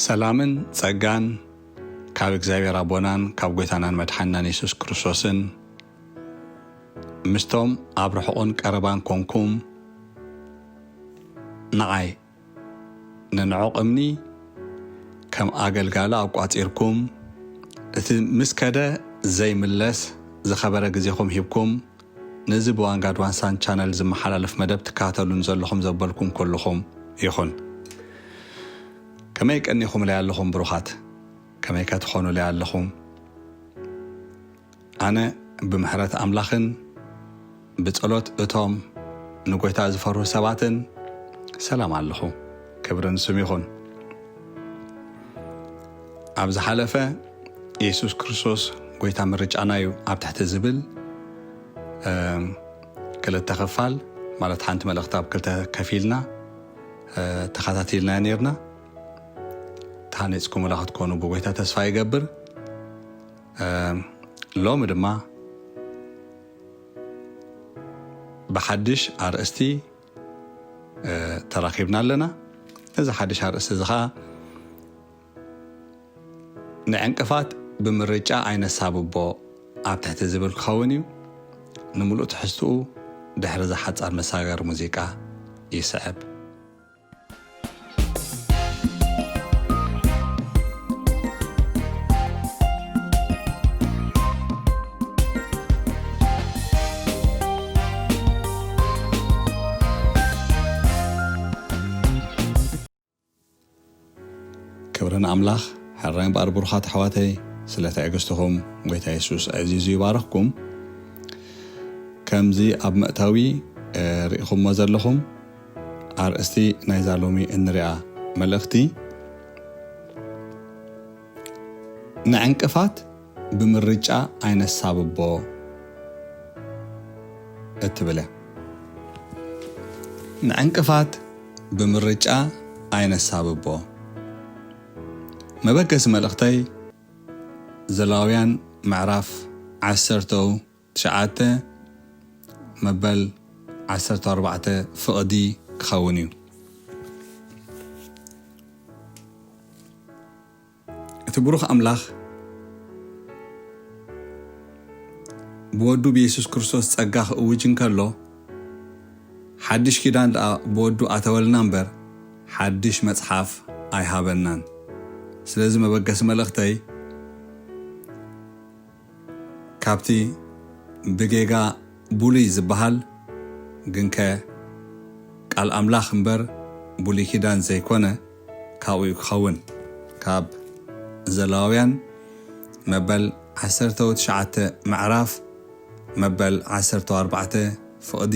ሰላምን ጸጋን ካብ እግዚኣብሔር ኣቦናን ካብ ጐይታናን መድሓንናን የሱስ ክርስቶስን ምስቶም ኣብ ርሑቕን ቀረባን ኮንኩም ንዓይ ንንዑቕ እምኒ ከም ኣገልጋሊ ኣቋጺርኩም እቲ ምስ ከደ ዘይምለስ ዝኸበረ ግዜኹም ሂብኩም ነዚ ብዋንጋድ ዋንሳን ቻነል ዝመሓላለፍ መደብ ትከታተሉን ዘለኹም ዘበልኩም ኩልኹም ይኹን። ከመይ ቀኒኹምለይ ኣለኹም ብሩኻት? ከመይ ከ ትኾኑለይ ኣለኹም? ኣነ ብምሕረት ኣምላኽን ብጸሎት እቶም ንጎይታ ዝፈርሁ ሰባትን ሰላም ኣለኹ። ክብሪ ንስም ይኹን። ኣብ ዝሓለፈ የሱስ ክርስቶስ ጎይታ ምርጫና እዩ ኣብ ትሕቲ ዝብል፣ እም፣ ክልተ ክፋል ማለት ሓንቲ መልእኽቲ ኣብ ክልተ ከፊልና፣ እ፣ ተኸታቲልና ነይርና። ተሃኒጽኩምላ ክትኮኑ ብጎይታ ተስፋ ይገብር። እም፣ ሎሚ ድማ ብሓድሽ ኣርእስቲ፣ እ፣ ተራኺብና ኣለና። እዚ ሓድሽ ኣርእስቲ እዚ ኸኣ ንዕንቅፋት ብምርጫ ኣይነሳብቦ ኣብ ትሕቲ ዝብል ክኸውን እዩ። ንምሉእ ትሕዝትኡ ድሕሪ እዛ ሓጻር መሳገሪ ሙዚቃ ይስዕብ። ክብሪ ንኣምላኽ። ሕራይ እምበኣር ብሩኻት ኣሕዋተይ፣ ስለ ትዕግስትኹም ጐይታ የሱስ ኣዕዚዙ ይባርኽኩም። ከምዚ ኣብ መእተዊ፣ እ፣ ርኢኹሞ ዘለኹም ኣርእስቲ ናይዛ ሎሚ እንሪኣ መልእኽቲ፣ ንዕንቅፋት ብምርጫ ኣይነሳብቦ እትብል እያ። ንዕንቅፋት ብምርጫ ኣይነሳብቦ። መበገሲ መልእኽተይ ዘሌዋውያን ምዕራፍ ዓሰርተው ትሽዓተ መበል ዓሰርተው ኣርባዕተ ፍቕዲ ክኸውን እዩ። እቲ ብሩኽ ኣምላኽ ብወዱ ብየሱስ ክርስቶስ ጸጋ ክእውጅ እንከሎ፣ ሓድሽ ኪዳን ደኣ ብወዱ ኣተወልና እምበር፣ ሓድሽ መጽሓፍ ኣይሃበናን። ስለዚ መበገሲ መልእኽተይ፣ ካብቲ ብጌጋ ብሉይ ዝበሃል፣ ግንከ ቃል ኣምላኽ እምበር ብሉይ ኪዳን ዘይኮነ፣ ካብኡ እዩ ክኸውን። ካብ ዘሌዋውያን መበል ዓሰርተው ትሽዓተ ምዕራፍ መበል ዓሰርተው ኣርባዕተ ፍቕዲ።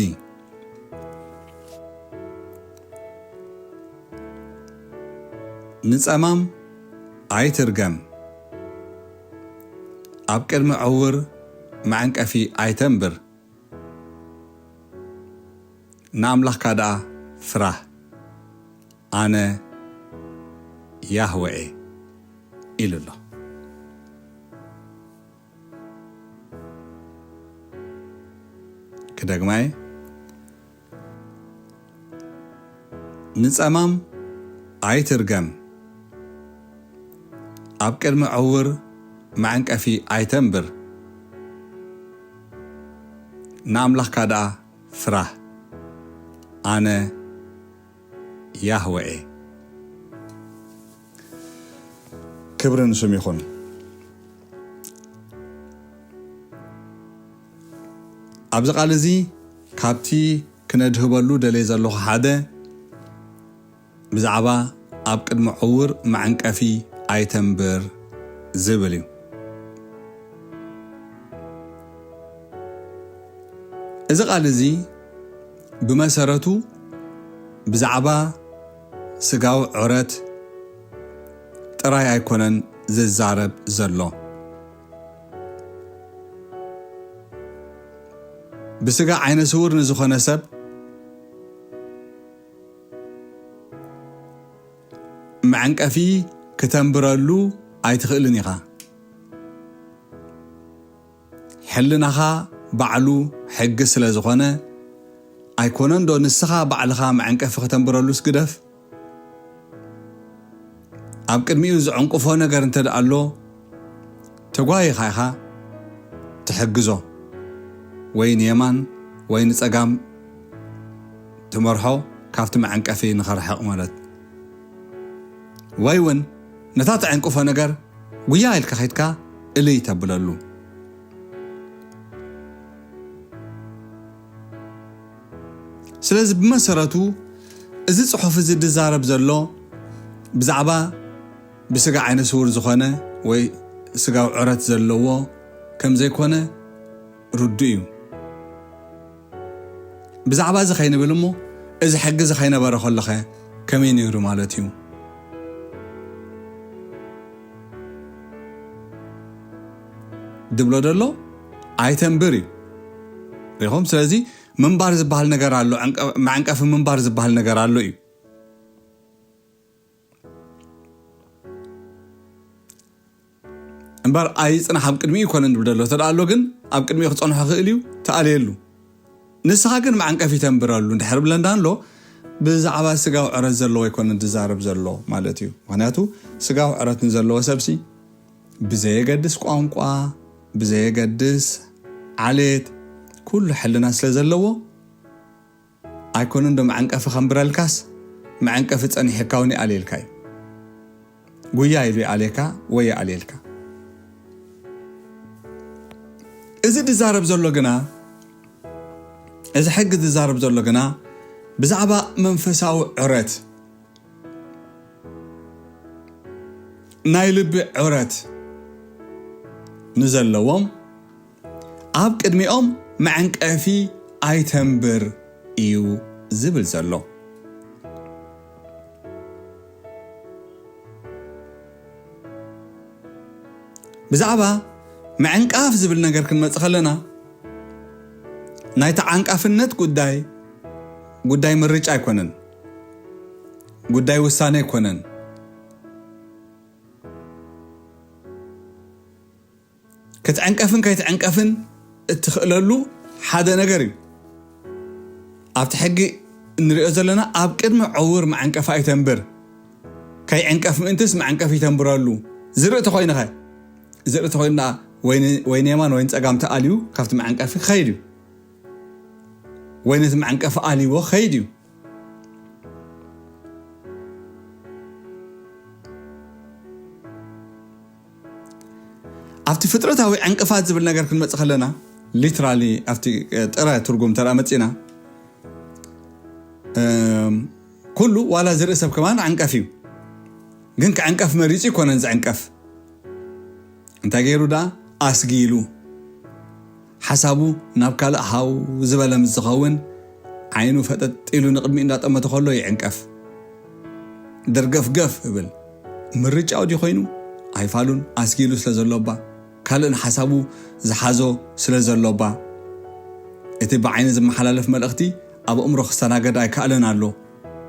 ንጸማም ኣይትርገም፣ ኣብ ቅድሚ ዕውር መዐንቀፊ ኣይተንብር፣ ንኣምላኽካ ደኣ ፍራህ፣ ኣነ ያህወ እየ ኢሉ ኣሎ። ክደግማ እየ። ንጸማም ኣይትርገም፣ ኣብ ቅድሚ ዕውር መዐንቀፊ ኣይተንብር፣ ንኣምላኽካ ደኣ ፍራህ፣ ኣነ ያህወ እየ። ክብሪ ንስም ይኹን። ኣብዚ ቃል እዚ ካብቲ ክነድህበሉ ደልየ ዘለኹ ሓደ ብዛዕባ ኣብ ቅድሚ ዕውር መዐንቀፊ ኣይተንብር ዝብል እዩ። እዚ ቃል እዚ ብመሰረቱ ብዛዕባ ስጋዊ ዑረት ጥራይ ኣይኮነን ዝዛረብ ዘሎ። ብስጋ ዓይነ ስውር ንዝኾነ ሰብ መዐንቀፊ ክተንብረሉ ኣይትኽእልን ኢኻ። ሕልናኻ ባዕሉ ሕጊ ስለ ዝኾነ፣ ኣይኮነን ዶ ንስኻ ባዕልኻ መዐንቀፊ ክተንብረሉስ ግደፍ፣ ኣብ ቅድሚኡ ዝዕንቅፎ ነገር እንተ ደኣ ኣሎ፣ ተጓይኻ ኢኻ ትሕግዞ፣ ወይ ንየማን ወይ ንጸጋም ትመርሖ፣ ካብቲ መዐንቀፊ ንኸርሕቕ ማለት። ወይ እውን ነታ ተዕንቅፎ ነገር ጉያ ኢልካ ኸይድካ እልይ ተብለሉ። ስለዚ ብመሰረቱ እዚ ጽሑፍ እዚ ዝዛረብ ዘሎ ብዛዕባ ብስጋ ዓይነ ስውር ዝኾነ ወይ ስጋዊ ዕረት ዘለዎ ከም ዘይኮነ ርዱእ እዩ። ብዛዕባ እዚ ከይንብል እሞ፣ እዚ ሕጊ እዚ ከይነበረ ከሎኸ ከመይ ነይሩ ማለት እዩ? ድብሎ ደሎ ኣይተንብር እዩ። ሪኹም? ስለዚ ምንባር ዝበሃል ነገር ኣሎ፣ ዕንቀ-፣ መዕንቀፊ ምንባር ዝበሃል ነገር ኣሎ እዩ። እምበር ኣይጽናሕ ኣብ ቅድሚኡ ይኮነ ንብል ደሎ። ተደኣ ኣሎ ግን ኣብ ቅድሚኡ ክጸንሖ ክእል እዩ፣ ተኣልየሉ። ንስኻ ግን መዓንቀፊ ተንብረሉ እንድሕር ብለና ኣሎ፣ ብዛዕባ ስጋዊ ዕረት ዘለዎ ኣይኮነን ዝዛረብ ዘሎ ማለት እዩ። ምኽንያቱ ስጋዊ ዕረት ንዘለዎ ሰብሲ ብዘየገድስ ቋንቋ፣ ብዘየገድስ ዓሌት፣ ኩሉ ሕልና ስለ ዘለዎ ኣይኮነን ዶ መዓንቀፊ ከንብረልካስ፣ መዓንቀፊ ጸኒሕካ እውን ይኣልየልካ እዩ። ጉያ ኢሉ ይኣልየካ ወይ ይኣልየልካ። እዚ ዝዛረብ ዘሎ ግና፣ እዚ ሕጊ ዝዛረብ ዘሎ ግና ብዛዕባ መንፈሳዊ ዕረት፣ ናይ ልቢ ዕረት ንዘለዎም ኣብ ቅድሚኦም መዐንቀፊ ኣይተንብር እዩ ዝብል ዘሎ። ብዛዕባ ምዕንቃፍ ዝብል ነገር ክንመጽእ ከለና፣ ናይ ተዓንቃፍነት ጉዳይ፣ ጉዳይ ምርጫ ኣይኮነን፣ ጉዳይ ውሳነ ኣይኮነን። ክትዕንቀፍን ከይትዕንቀፍን እትኽእለሉ ሓደ ነገር እዩ። ኣብቲ ሕጊ እንሪኦ ዘለና ኣብ ቅድሚ ዕውር መዐንቀፊ ኣይተንብር። ከይዕንቀፍ ምእንትስ መዐንቀፊ ይተንብረሉ። ዝርኢ ተኾይንኸ? ዝርኢ ተኾይኑ ደኣ ወይ ን-፣ ወይ ንየማን ወይ ንጸጋም ተኣልዩ ካብቲ መዐንቀፊ ክኸይድ እዩ። ወይ ነቲ መዐንቀፊ ኣልይዎ ክኸይድ እዩ። ኣብቲ ፍጥረታዊ ዕንቅፋት ዝብል ነገር ክንመጽእ ከለና፣ ሊትራሊ ኣብቲ፣ እ፣ ጥረ ትርጉም ተራ መጺና፣ እም፣ ኩሉ ዋላ ዝርኢ ሰብ ከማን ዕንቀፍ እዩ። ግን ክዕንቀፍ መሪጹ ይኮነን ዝዕንቀፍ። እንታይ ገይሩ ደኣ? ኣስጊሉ። ሓሳቡ ናብ ካልእ ሃው ዝበለ ምስ ዝኸውን፣ ዓይኑ ፈጠጥ ኢሉ ንቕድሚኡ እንዳጠመተ ከሎ ይዕንቀፍ። ደርገፍገፍ እብል። ምርጫኡ ድዩ ኮይኑ? ኣይፋሉን፣ ኣስጊሉ ስለ ዘሎ እባ፣ ካልእ ንሓሳቡ ዝሓዞ ስለ ዘሎ እባ። እቲ ብዓይኒ ዝመሓላለፍ መልእኽቲ ኣብ ኣእምሮ ክስተናገድ ኣይከኣለን ኣሎ።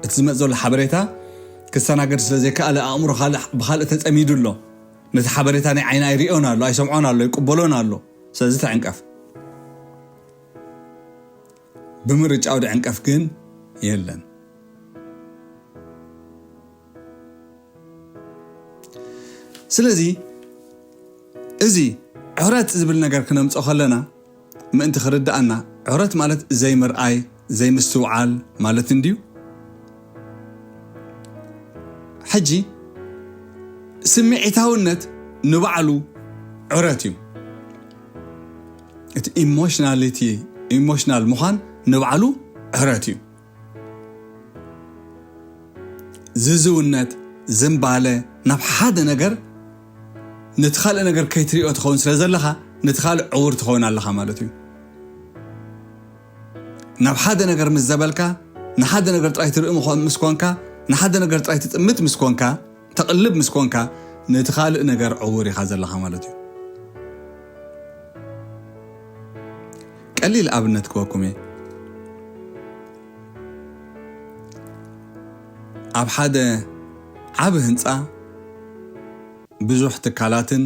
እቲ ዝመጽእ ዘሎ ሓበሬታ ክስተናገድ ስለ ዘይከኣለ፣ ኣእምሮ ካልእ፣ ብኻልእ ተጸሚዱ ኣሎ። ነቲ ሓበሬታ ናይ ዓይኒ ኣይርእዮን ኣሎ፣ ኣይሰምዖን ኣሎ፣ ኣይቅበሎን ኣሎ። ስለዚ ተዕንቀፍ። ብምርጫኡ ዝዕንቀፍ ግን የለን። ስለዚ እዚ ዕረት ዝብል ነገር ክነምጽኦ ከለና፣ ምእንቲ ክርድኣና፣ ዕረት ማለት ዘይምርኣይ፣ ዘይምስትውዓል ማለት እንድዩ። ሕጂ ስምዒታውነት ንባዕሉ ዕረት እዩ። እቲ ኢሞሽናሊቲ፣ ኢሞሽናል ምዃን ንባዕሉ ዕረት እዩ። ዝዝውነት፣ ዝንባለ፣ ናብ ሓደ ነገር፣ ነቲ ካልእ ነገር ከይትሪኦ ትኸውን ስለ ዘለኻ፣ ነቲ ካልእ ዕውር ትኸውን ኣለኻ ማለት እዩ። ናብ ሓደ ነገር ምስ ዘበልካ፣ ንሓደ ነገር ጥራይ ትርኢ ምኾ-፣ ምስ ኮንካ፣ ንሓደ ነገር ጥራይ ትጥምት ምስ ኮንካ፣ ተቕልብ ምስ ኮንካ፣ ነቲ ካልእ ነገር ዕውር ኢኻ ዘለኻ ማለት እዩ። ቀሊል ኣብነት ክበኩም እየ። ኣብ ሓደ ዓቢ ህንጻ ብዙሕ ትካላትን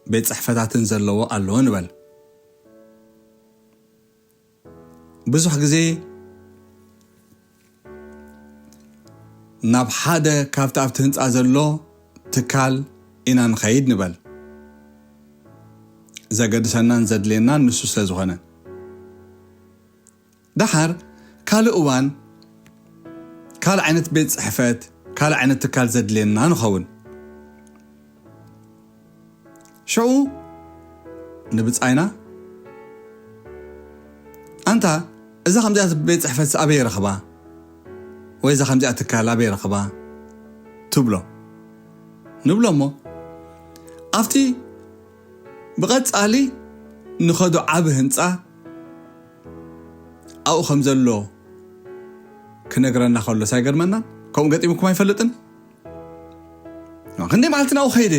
ቤት ጽሕፈታትን ዘለዎ ኣለዎ ንበል። ብዙሕ ግዜ ናብ ሓደ ካብቲ ኣብቲ ህንጻ ዘሎ ትካል ኢና ንኸይድ ንበል። ዘገድሰናን ዘድልየናን ንሱ ስለ ዝኾነ። ደሓር ካልእ እዋን ካልእ ዓይነት ቤት ጽሕፈት፣ ካልእ ዓይነት ትካል ዘድልየና ንኸውን። ሽዑ ንብጻይና፣ ኣንታ እዛ ከምዚኣ ቤት ጽሕፈት ኣበይ ረኽባ? ወይ እዛ ከምዚኣ ትካል ኣበይ ረኽባ? ትብሎ። ንብሎ እሞ ኣብቲ ብቐጻሊ ንኸዶ ዓቢ ህንጻ ኣብኡ ከም ዘሎ ክነግረና ከሎስ ኣይገርመናን? ከምኡ ገጢሙኩም ኣይፈልጥን? ክንደይ መዓልቲ ናብኡ ከይደ?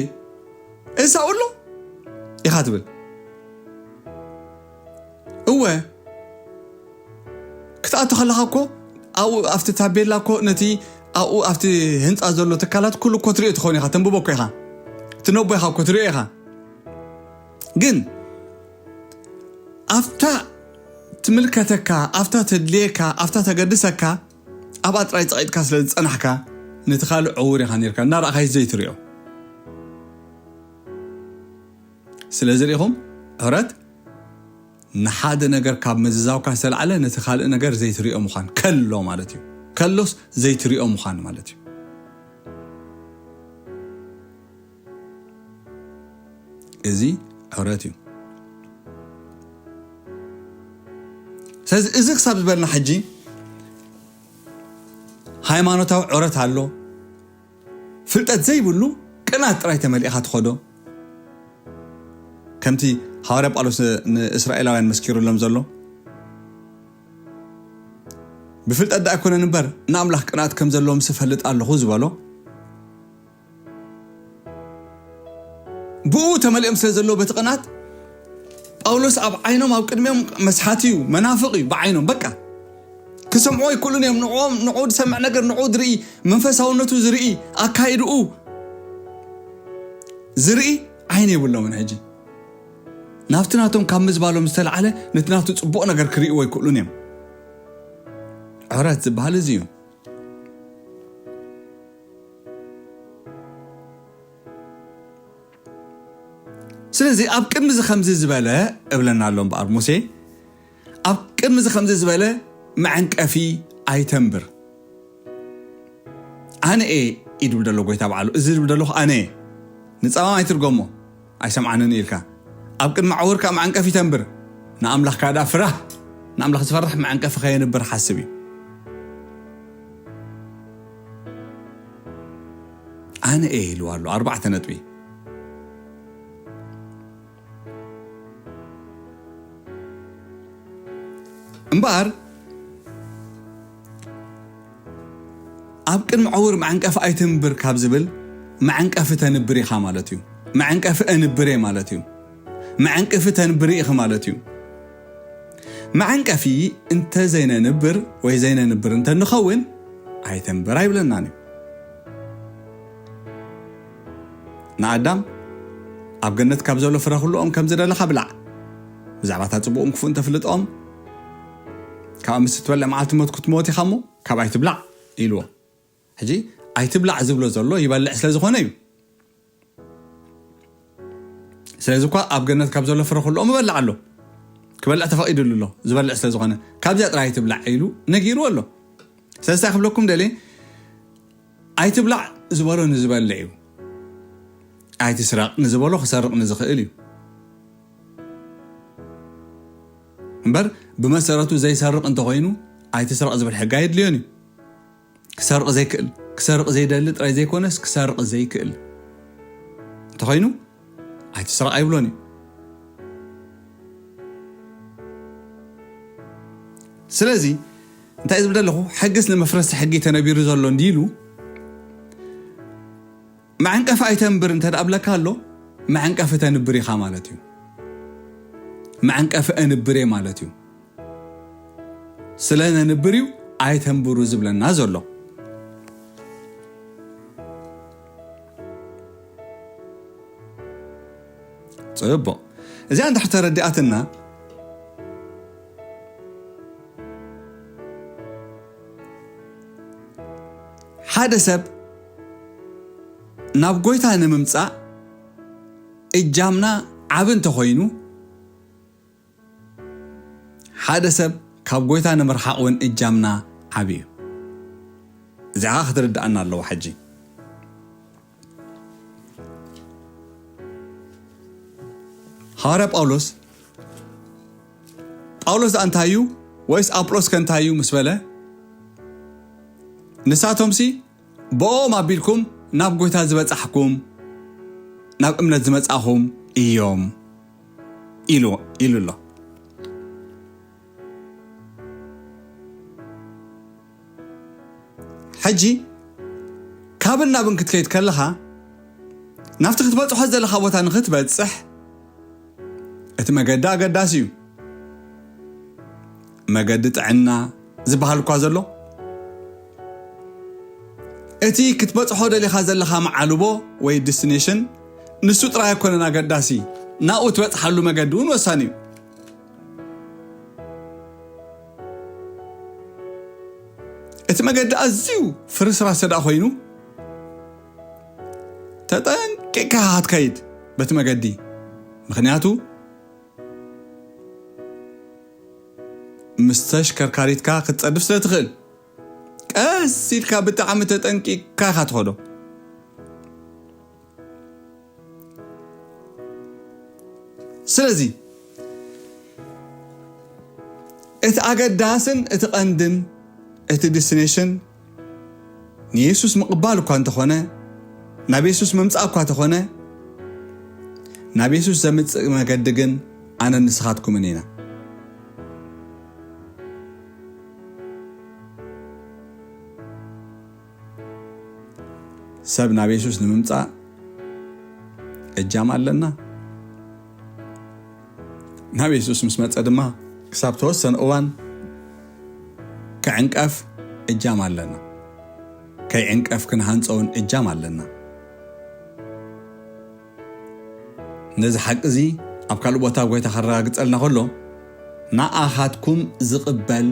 እሳኡ ኣሎ ኢኻ ትብል። እወ፣ ክትኣቱ ከለኻ እኮ ኣብኡ ኣብቲ ታቤላ እኮ ነቲ ኣብኡ ኣብቲ ህንጻ ዘሎ ትካላት ኩሉ እኮ ትሪኦ ትኸውን ኢኻ፣ ተንብቦ እኮ ኢኻ፣ ትነቦ ኢኻ እኮ፣ ትሪኦ ኢኻ። ግን ኣብታ ትምልከተካ፣ ኣብታ ተድልየካ፣ ኣብታ ተገድሰካ ኣብኣ ጥራይ ጸቒጥካ ስለ ዝጸናሕካ፣ ነቲ ካልእ ዕዉር ኢኻ ኔርካ፣ እናረኣኻዮ ዘይትሪኦ። ስለዚ ርኢኹም፣ ሕረት ንሓደ ነገር ካብ ምዝዛውካ ዝተላዕለ ነቲ ካልእ ነገር ዘይትሪኦ ምዃን ከሎ ማለት እዩ። ከሎስ ዘይትሪኦ ምዃን ማለት እዩ። እዚ ሕረት እዩ። ስለዚ እዚ ክሳብ ዝበልና ሕጂ ሃይማኖታዊ ዕረት ኣሎ። ፍልጠት ዘይብሉ ቅናት ጥራይ ተመሊእኻ ትኸዶ። ከምቲ ሃዋርያ ጳውሎስ ንእስራኤላውያን መስኪሩሎም ዘሎ፣ ብፍልጠት ደኣ ኣይኮነን እምበር ንኣምላኽ ቅንኣት ከም ዘለዎም ስፈልጥ ኣለኹ ዝበሎ፣ ብኡ ተመሊኦም ስለ ዘለዉ በቲ ቅንኣት ጳውሎስ ኣብ ዓይኖም ኣብ ቅድሚኦም መስሓቲ እዩ፣ መናፍቕ እዩ ብዓይኖም። በቃ ክሰምዑ ኣይክእሉን እዮም። ንዕኦም ንዕኡ ዝሰምዕ ነገር ንዕኡ ዝርኢ፣ መንፈሳውነቱ ዝርኢ፣ ኣካይድኡ ዝርኢ ዓይኒ የብሎምን። ሕጂ ናብቲ ናቶም ካብ ምዝባሎም ዝተላዕለ ነቲ ናቱ ጽቡቕ ነገር ክርእይዎ ኣይክእሉን እዮም። ዕረት ዝበሃል እዚ እዩ። ስለዚ ኣብ ቅድሚ እዚ ከምዚ ዝበለ እብለና ኣሎ እምበኣር ሙሴ፣ ኣብ ቅድሚ እዚ ከምዚ ዝበለ መዐንቀፊ ኣይተንብር። ኣነ እየ ይድብል ዘሎ ጎይታ በዓሉ። እዚ ዝብል ዘለኹ ኣነ እየ። ንጸማም ኣይትርገሞ፣ ኣይሰምዓንን ኢልካ። ኣብ ቅድሚ ዓውርካ መዐንቀፊ ተንብር። ንኣምላኽካ ደኣ ፍራህ። ንኣምላኽ ዝፈርሕ መዐንቀፊ ከየንብር ሓስብ እዩ። ኣነ እየ ኢልዋ ኣሎ። ኣርባዕተ ነጥቢ። እምበኣር ኣብ ቅድሚ ዕውር መዐንቀፊ ኣይትንብር ካብ ዝብል መዐንቀፊ ተንብር ኢኻ ማለት እዩ። መዐንቀፊ እንብር እየ ማለት እዩ። መዐንቀፊ ተንብር ኢኺ ማለት እዩ። መዐንቀፊ እንተዘይነንብር ወይ ዘይነንብር እንተንኸውን ኣይተንብር ኣይብለናን እዩ። ንኣዳም ኣብ ገነት ካብ ዘሎ ፍረ ኩልኦም ከም ዝደለኻ ብላዕ። ብዛዕባ እታ ጽቡቕን ክፉእን ተፍልጦም ካብ ምስ ትበልዕ መዓልቲ ሞት ክትሞት ኢኻ እሞ ካብ ኣይትብላዕ ኢልዎ። ሕጂ ኣይትብላዕ ዝብሎ ዘሎ ይበልዕ ስለ ዝኾነ እዩ። ስለዚ እኳ ኣብ ገነት ካብ ዘሎ ፍረ ኩልኦም ይበልዕ ኣሎ። ክበልዕ ተፈቒዱሉ ኣሎ። ዝበልዕ ስለ ዝኾነ ካብዚኣ ጥራይ ኣይትብላዕ ኢሉ ነጊርዎ ኣሎ። ስለዚ እንታይ ክብለኩም ደልየ፣ ኣይትብላዕ ዝበሎ ንዝበልዕ እዩ። ኣይትስረቕ ንዝበሎ ክሰርቕ ንዝኽእል እዩ። እምበር ብመሰረቱ ዘይሰርቕ እንተኾይኑ ኣይትስረቕ ዝብል ሕጊ ኣየድልዮን እዩ። ክሰርቕ ዘይክእል፣ ክሰርቕ ዘይደሊ ጥራይ ዘይኮነስ ክሰርቕ ዘይክእል እንተኾይኑ ኣይትስረቕ ኣይብሎን እዩ። ስለዚ እንታይ ዝብል ዘለኹ፣ ሕግስ ንመፍረስቲ ሕጊ ተነቢሩ ዘሎ እንዲ ኢሉ፣ መዐንቀፊ ኣይተንብር እንተ ደኣ ብለካ ኣሎ፣ መዐንቀፊ ተንብር ኢኻ ማለት እዩ። መዐንቀፊ እንብር እየ ማለት እዩ። ስለ ነንብር እዩ ኣይተንብሩ ዝብለና ዘሎ። ጽቡቕ። እዚኣ እንድሕር ተረዲኣትና፣ ሓደ ሰብ ናብ ጎይታ ንምምጻእ እጃምና ዓቢ እንተኾይኑ፣ ሓደ ሰብ ካብ ጎይታ ንምርሓቕ እውን እጃምና ዓቢ እዩ። እዚኣ ክትርድኣና ኣለዎ። ሕጂ ሃዋርያ ጳውሎስ፣ ጳውሎስ ደኣ እንታይ እዩ? ወይስ ኣጵሎስ ከ እንታይ እዩ ምስ በለ፣ ንሳቶምሲ ብኦም ኣቢልኩም ናብ ጎይታ ዝበጻሕኩም፣ ናብ እምነት ዝመጻኹም እዮም ኢሉ፣ ኢሉ ኣሎ። ሕጂ ካብን ናብን ክትከይድ ከለኻ፣ ናብቲ ክትበጽሖ ዘለኻ ቦታ ንኽትበጽሕ፣ እቲ መገዲ ኣገዳሲ እዩ። መገዲ ጥዕና ዝበሃል እኳ ዘሎ፣ እቲ ክትበጽሖ ደሊኻ ዘለኻ መዓልቦ ወይ ዲስቲኔሽን፣ ንሱ ጥራይ ኣይኮነን ኣገዳሲ፣ ናብኡ ትበጽሓሉ መገዲ እውን ወሳኒ እዩ። እቲ መገዲ ኣዝዩ ፍርስራስ እንተ ደኣ ኮይኑ፣ ተጠንቂቕካ ክትከይድ በቲ መገዲ። ምኽንያቱ፣ ምስ ተሽከርካሪትካ ክትጸድፍ ስለ ትኽእል፣ ቀስ ኢልካ ብጣዕሚ ተጠንቂቕካ ኢኻ ትኸዶ። ስለዚ፣ እቲ ኣገዳስን እቲ ቀንድን፣ እቲ ዲስቲኔሽን ንየሱስ ምቕባል እኳ እንተኾነ፣ ናብ የሱስ ምምጻእ እኳ እንተኾነ፣ ናብ የሱስ ዘምጽእ መገዲ ግን ኣነን ንስኻትኩምን ኢና። ሰብ ናብ የሱስ ንምምጻእ እጃም ኣለና። ናብ የሱስ ምስ መጸ ድማ ክሳብ ተወሰነ እዋን ክዕንቀፍ እጃም ኣለና። ከይዕንቀፍ ክንሃንጾ እውን እጃም ኣለና። ነዚ ሓቂ እዚ ኣብ ካልእ ቦታ ጎይታ ከረጋግጸልና ከሎ፣ "ንኣኻትኩም ዝቕበል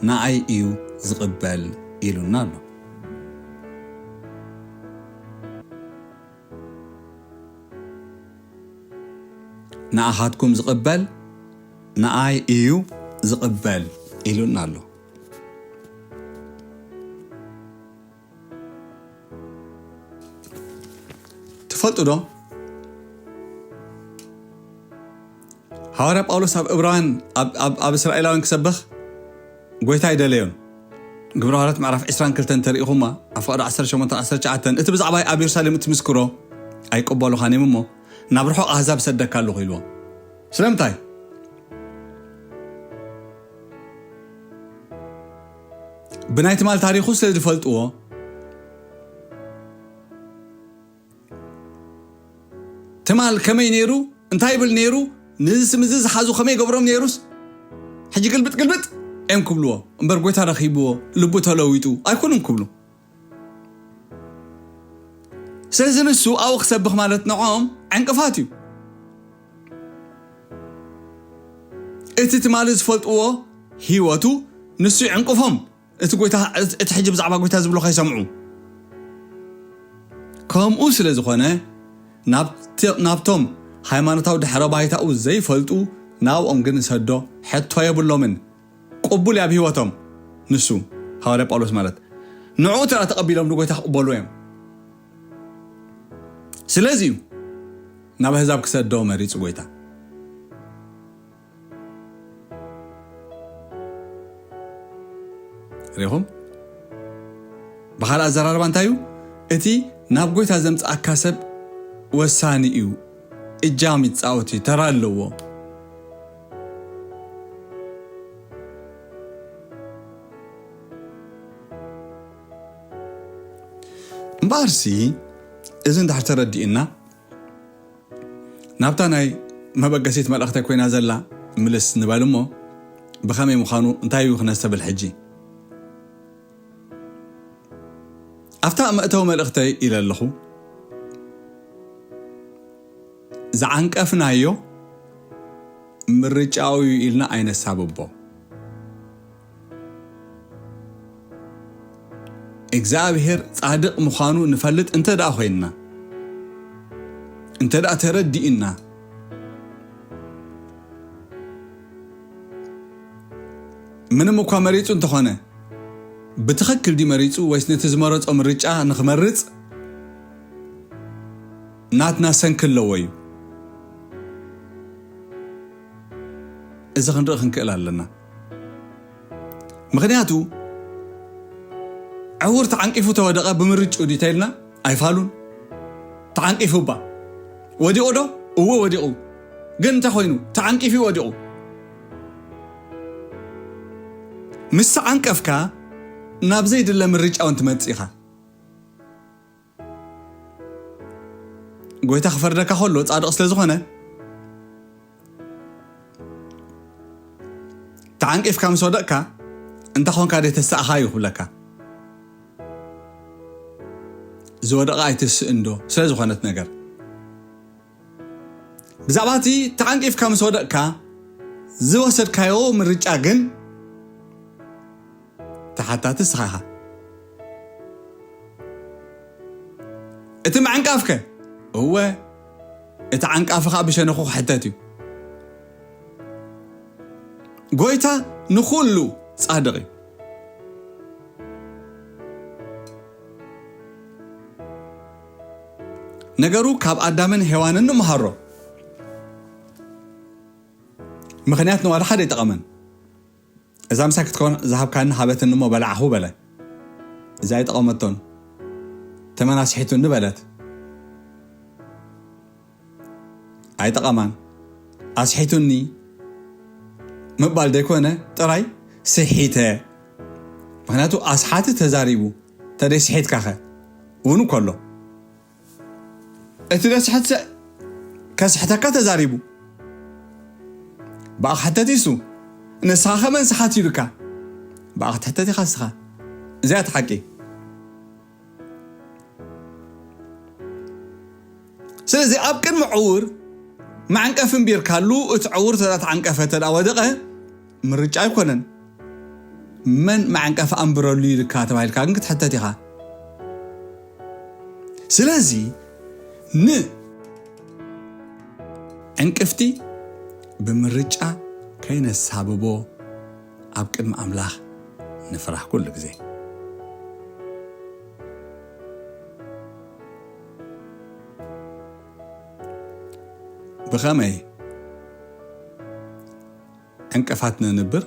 ንኣይ እዩ ዝቕበል" ኢሉና ኣሎ። "ንኣኻትኩም ዝቕበል ንኣይ እዩ ዝቕበል" ኢሉና ኣሎ። ትፈልጡ ዶ? ሃዋርያ ጳውሎስ ኣብ እብራውያን፣ ኣብ፣ ኣብ፣ ኣብ እስራኤላውያን ክሰብኽ ጎይታ ኣይደለዮን። ግብረ ሃዋርያት ምዕራፍ ዕስራን ክልተን ተሪኢኹማ፣ ኣብ ፈቐዶ ዓሰርተ ሸሞንተን ዓሰርተ ትሽዓተን፣ እቲ ብዛዕባ ኣብ የሩሳሌም እትምስክሮ ኣይቅበሉኻን እዮም እሞ፣ ናብ ርሑቕ ኣህዛብ እሰደካ ኣለኹ ኢልዎም። ስለምንታይ? ብናይ ትማል ታሪኹ ስለ ዝፈልጥዎ፣ ትማል ከመይ ነይሩ፣ እንታይ ይብል ነይሩ፣ ንዚ ስም እዚ ዝሓዙ ከመይ ገብሮም ነይሩስ፣ ሕጂ ግልብጥ ግልብጥ እዮም ክብልዎ እምበር፣ ጎይታ ረኺብዎ፣ ልቡ ተለዊጡ ኣይኮኑን ክብሉ። ስለዚ ንሱ ኣብኡ ክሰብኽ ማለት ንዕኦም ዕንቅፋት እዩ። እቲ ትማሊ ዝፈልጥዎ ህይወቱ ንሱ ይዕንቅፎም። እቲ ጎይታ፣ እቲ ሕጂ ብዛዕባ ጎይታ ዝብሎ ከይሰምዑ። ከምኡ ስለ ዝኾነ፣ ናብቲ-፣ ናብቶም ሃይማኖታዊ ድሕረ ባይታኡ ዘይፈልጡ፣ ናብኦም ግን ንሰዶ ሕቶ የብሎምን። ቅቡል እዩ ኣብ ህይወቶም ንሱ፣ ሃዋርያ ጳውሎስ ማለት። ንዕኡ ጥራ ተቐቢሎም ንጎይታ ክቕበሉ እዮም። ስለዚ እዩ ናብ ኣህዛብ ክሰዶ መሪጹ ጎይታ። ሪኹም? ብኻልእ ኣዘራርባ እንታይ እዩ? እቲ ናብ ጎይታ ዘምጽኣካ ሰብ ወሳኒ እዩ። እጃም ይጻወት እዩ፣ ተራ ኣለዎ። እምበኣርሲ፣ እዚ እንድሕር ተረዲእና፣ ናብታ ናይ መበገሲት መልእኽተይ ኮይና ዘላ ምልስ ንበል እሞ፣ ብኸመይ ምዃኑ እንታይ እዩ ክነስተብል ሕጂ? ኣብታ መእተዊ መልእኽተይ ኢለ ኣለኹ፣ ዝዓንቀፍናዮ ምርጫኡ እዩ ኢልና ኣይነሳብቦ። እግዚኣብሔር ጻድቕ ምዃኑ ንፈልጥ እንተ ደኣ ኮይንና፣ እንተ ደኣ ተረዲእና፣ ምንም እኳ መሪጹ እንተኾነ፣ ብትኽክል ድዩ መሪጹ ወይስ ነቲ ዝመረጾ ምርጫ ንኽመርጽ ናትና ሰንኪ ኣለዎ እዩ? እዚ ክንርኢ ክንክእል ኣለና። ምኽንያቱ፣ ዕውር ተዓንቂፉ ተወደቐ ብምርጭኡ ድዩ ተኢልና ኣይፋሉን። ተዓንቂፉ እባ። ወዲቑ ዶ? እወ ወዲቑ። ግን እንታይ ኮይኑ? ተዓንቂፉ እዩ ወዲቑ። ምስ ተዓንቀፍካ ናብ ዘይድለ ምርጫ እውን ትመጽእ ኢኻ። ጎይታ ክፈርደካ ከሎ ጻድቕ ስለ ዝኾነ፣ ተዓንቂፍካ ምስ ወደቕካ፣ እንተ ኾንካ ደይ ተሳእኻ እዩ ክብለካ። ዝወደቐ ኣይትስእን ዶ? ስለ ዝኾነት ነገር። ብዛዕባ እቲ ተዓንቂፍካ ምስ ወደቕካ ዝወሰድካዮ ምርጫ ግን ተሓታቲ ንስኻ ኢኻ። እቲ ምዕንቃፍከ? እወ፣ እቲ ዓንቃፊ ኸኣ ብሸነኹ ክሕተት እዩ። ጎይታ ንኹሉ ጻድቕ እዩ። ነገሩ ካብ ኣዳምን ሄዋንን ንምሃሮ። ምኽንያት ንዋላ ሓደ ኣይጠቐመን። እዛ ምሳይ ክትከውን ዝሃብካኒ ሃበትኒ እሞ በላዕኹ በለ። እዛ ኣይጠቐመቶን። ተመን ኣስሒቱኒ በለት። ኣይጠቐማን። ኣስሒቱኒ ምባል ዘይኮነ ጥራይ ስሒተ። ምኽንያቱ ኣስሓቲ ተዛሪቡ፣ ተደይ ስሒትካኸ እውን እኮ ኣሎ። እቲ ደስሕት ከስሕተካ ተዛሪቡ። ብኣ ክሕተት ይሱ። ንስኻ ከመን ስሓት ኢሉካ። ብኣ ክትሕተት ኢኻ ንስኻ። እዚኣ እቲ ሓቂ። ስለዚ ኣብ ቅድሚ ዕውር መዕንቀፊ እምቢርካሉ፣ እቲ ዕውር ተዳ ተዓንቀፈ፣ ተዳ ወደቐ፣ ምርጫ ኣይኮነን። መን መዕንቀፊ ኣንብረሉ ኢልካ ተባሂልካ ግን ክትሕተት ኢኻ። ስለዚ ን ዕንቅፍቲ ብምርጫ ከይነሳብቦ ኣብ ቅድሚ ኣምላኽ ንፍራሕ ኩሉ ግዜ። ብኸመይ ዕንቅፋት ነንብር?